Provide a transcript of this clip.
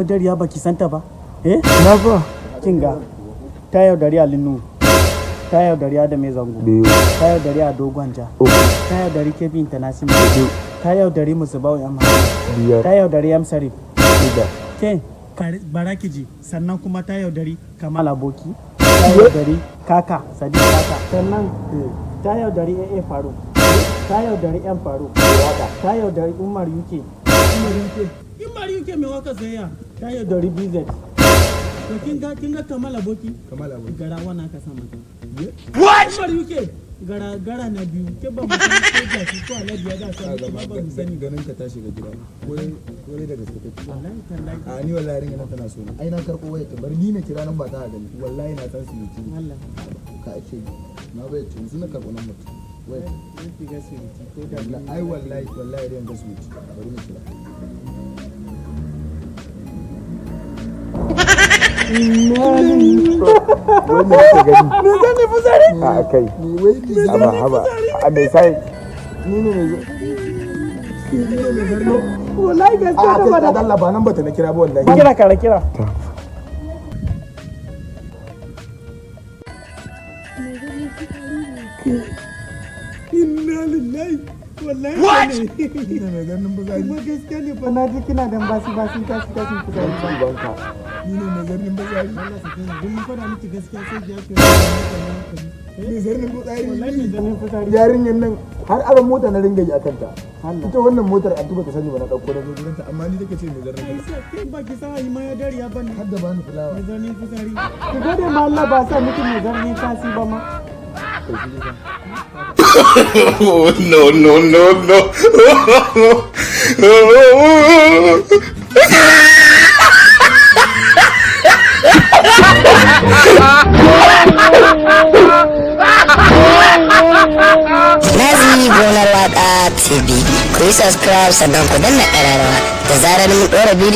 Yaudariya baki santa ba? Eh? Na fa. Kinga ta yaudari Alinu, ta yaudari Adam Zango, Biyu. Ta yaudari Ado Gwanja, Uku. Ta yaudari Kebbi International, ta yaudari Musbahu M Biyar. Ta yaudari M Sharif. Shida. Ke barakiji, sannan kuma ta yaudari Kamal Aboki, ta yaudari Kaka Sadiq Kaka, sannan ta yaudari AA Faruk, ta yaudari M Faruk, ta yaudari Umar UK. Umar UK, Umar UK mai waka sayya, ta yaudari BZ. To kin ga Kamal Aboki? Kamal Aboki. Gara wannan aka sa mata. What? Umar UK gara gara na biyu. Ke ba mu san ko jaki ko alhaji ya da sa ba, ba mu sani. Ganin ka tashi ga gida ko ko dai da gaske kake? Wallahi tallahi. A ni wallahi yarinya nan tana so na. Ai na karɓo wayar ta, bar ni na kira nan ba ta gani. Wallahi na san su ne. Allah. Ka ake na bai yanzu na karɓo nan mutum wayar. Zai ki ga sweetie ko da Ai wallahi wallahi dai ga su bari na kira. Wai me kake gani? Me zan yi fitsari? A kai. Ni wai ki Haba haba. A me sai? Ni ne mai ni ne mai zarno. Wallahi gaskiya A da kai fada. ka dalla, ba nan ba ta na kira ba wallahi. Kira kara kira. Inna lillahi, wallahi what Ni ne mai zarnin fitsari. Kuma gaskiya ne fa, na ji kina dan basi basi tashi tashi fitsari. Ubanka. Ni ne mai zarnin fitsari. Allah sakina, duk mun fada miki gaskiya sai ki yafe. Mai zarnin fitsari. Wallahi mai zarnin fitsari. Yarinyar nan har aron mota na ringa yi akan ta. Allah. Ita wannan motar antu bata sani ba, na dauko na zo gurinta, amma ni take ce mai zarnin fitsari. Kai ba ki sa yi ma ya dariya ba ne. Har da bani fulawa. Mai zarnin fitsari, ki gode ma Allah ba sa miki mai zarnin kasi ba ma. Kai shi ne. Oh, no, no, no, no. Nazi Gonar Waka TV. Ku yi subscribe sannan ku danna ƙararrawa da zarar mun ɗora bidiyo.